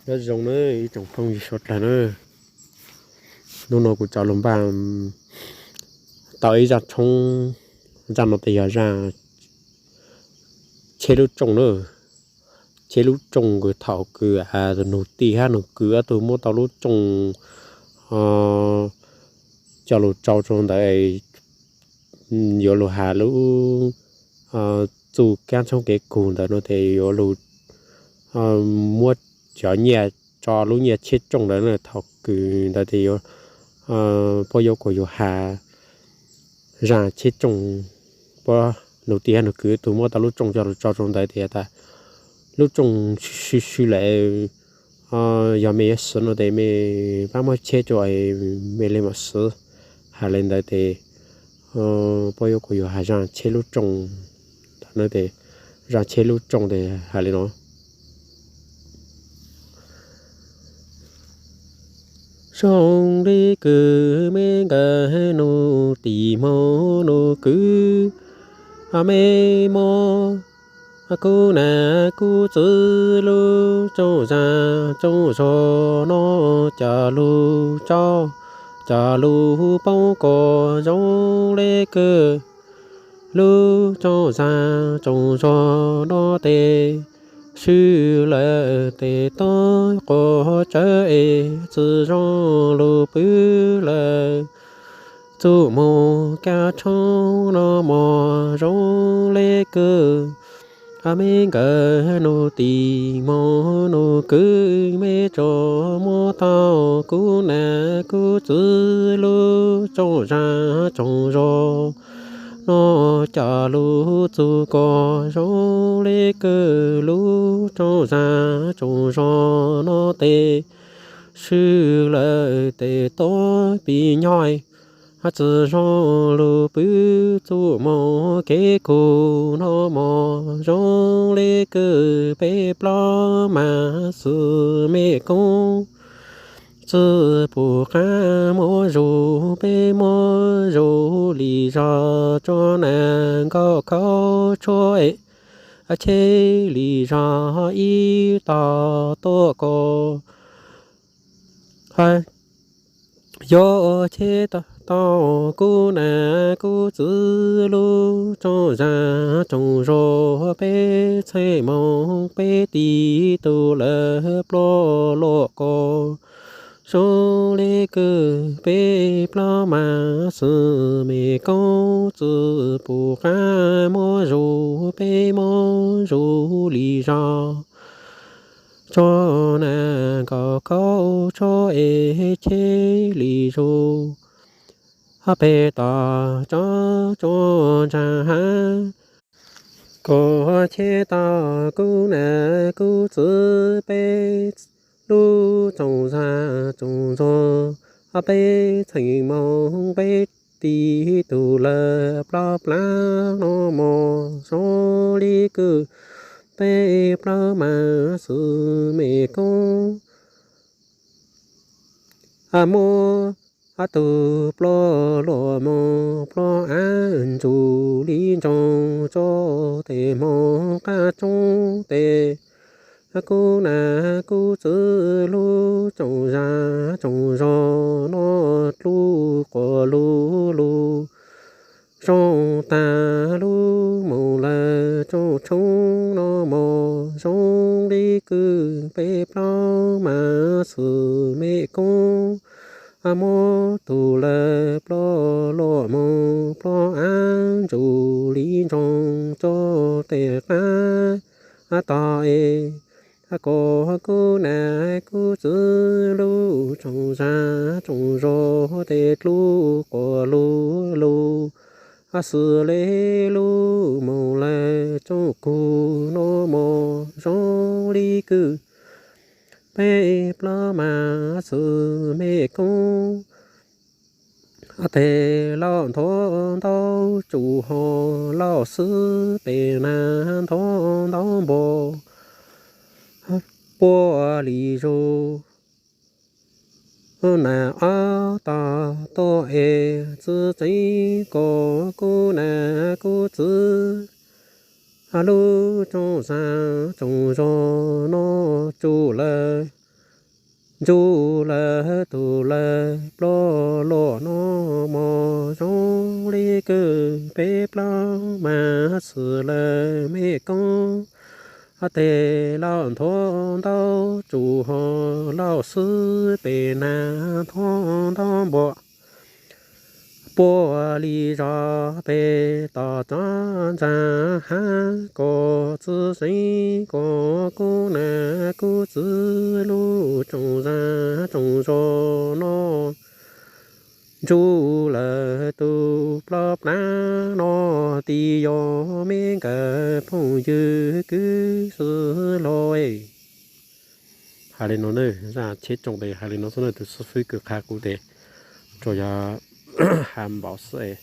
Nyob zoo na ib tsoom phooj ywg suav dlawg na, hnub no kuv coj lug npaj tau ib zaj tshoob, zaj no tes yog zaj cheb lub tsooj na. Cheb lub tsooj kws thaum kws nug tij hab nug kwv ob tug muab tau lub tsooj coj lug tsau rua ntawd, yuav lug has lub txuj kaab tshoob kev kug ntawd no tes yuav lug muab cov nyiaj tso lub nyiaj cheb tsooj ntawd na. Thaum kws ntawd tes yuav puab yuav kuas yug has zaj cheb tsooj, puab nug tij hab nug kwv tug muab tau lub tsooj coj lug tsau rua ntawd tes tas lub tsooj swb swb lawm, yog mej yuav siv no tes mej pab muab cheb rua mej le maam siv. Has le ntawd tes puab yuav kuas yug has zaj cheb lub tsooj, zaj cheb lub tsooj tes has le no. Zoo le kws mej nkawd nug tim moog nug kwv, mej muab kuv nam kuv txiv lub tsooj zag tsooj zog no coj lug tsau, coj lug poob kuas zoo le kws lub tsooj zag tsooj zog no tes swb lawm tes tuab quas tsawv es tsi zoo lug pw lawm. Txuj moog kab tshoob no mog zoo le kws mej nkawd nug tim moog nug kwv, mej tso muab tau kuv nam kuv txiv lub tsooj zag tsooj zog no coj lug txug kuas zoo le kws lub tsooj zag tsooj zog no tes swb lawm tes tuab pib nyob, tsi zoo lug pw. Txuj moog kev kug no mog zoo le kws peb plaub mas xwm mej koob, tsi pum qaab muab zug peb muab zug li zog tso nas nkaus khaub tshuab es cheb li zog ib tog tuaj kuas yuav cheb tau kuv nam kuv txiv lub tsooj zag tsooj zog. Peb txheej moog peb tiv tug lawm plaub luam kuas zoo le kws peb plaub mas xwm mej koob, tsi pum qaab muab zug peb muab zug li zog tso nas nkaus khaub tshuab es cheb li zug peb tog tso tso ntsaa hab kuas cheb tau kuv nam kuv txiv peb lub tsooj zag tsooj zog. Peb txheej moog peb tiv tug lawm plaub plaab no mog zoo le kws peb plaub mas xwm mej koob, muab tug plaub luam moog plaub av ntsuj li ntsoog tso tes moog qab tshoob tes kuv nam kuv txiv lub tsooj zag tsooj zog no dlub quas lug lug zoo taag lub moog lawm tsooj tshoob no mog zoo le kws peb plaub mas xwm mej koob, muab tug lawm plaub luam moog plaub av ntsuj li ntsoog tso tes qab tog es kuas kuv nam kuv txiv lub tsooj zag tsooj zog tes dlub quas lug lug xwm le lub moog lawm tsooj kug no mog zoo le kws peb plaub mas xwm mej koob. Tes lauj nthuav ntaub tsuj ho lauj xwb peb nas nthuav ntaub npua puab li zug nas ob tog tuaj es txwv txeev kuas kuv nam kuv txiv lub tsooj zag tsooj zog no tsuj lawm Ntsuj lawv tus lawv plaub luaj no mos zoo li kwj peb plaub mas xwm lawv me koob. Tes lauj nthuav ntaub tsuj ho lauj xwb pem nas nthuav ntaub npua. Puag li zos pem tom txoj ntxas hav kom txwv xeeb kom kub nas kub txwv lub tsoom zaj tsoom zos no. Ntsuj lawv tus plaub plab no tib yog me nkawd phooj ywg kwv xwb los. Hais li no, zaj cheb tsoo tes hais li no xwb na, tus xib fwb kws qha kuv tes tsuas yog has npaum xwb es.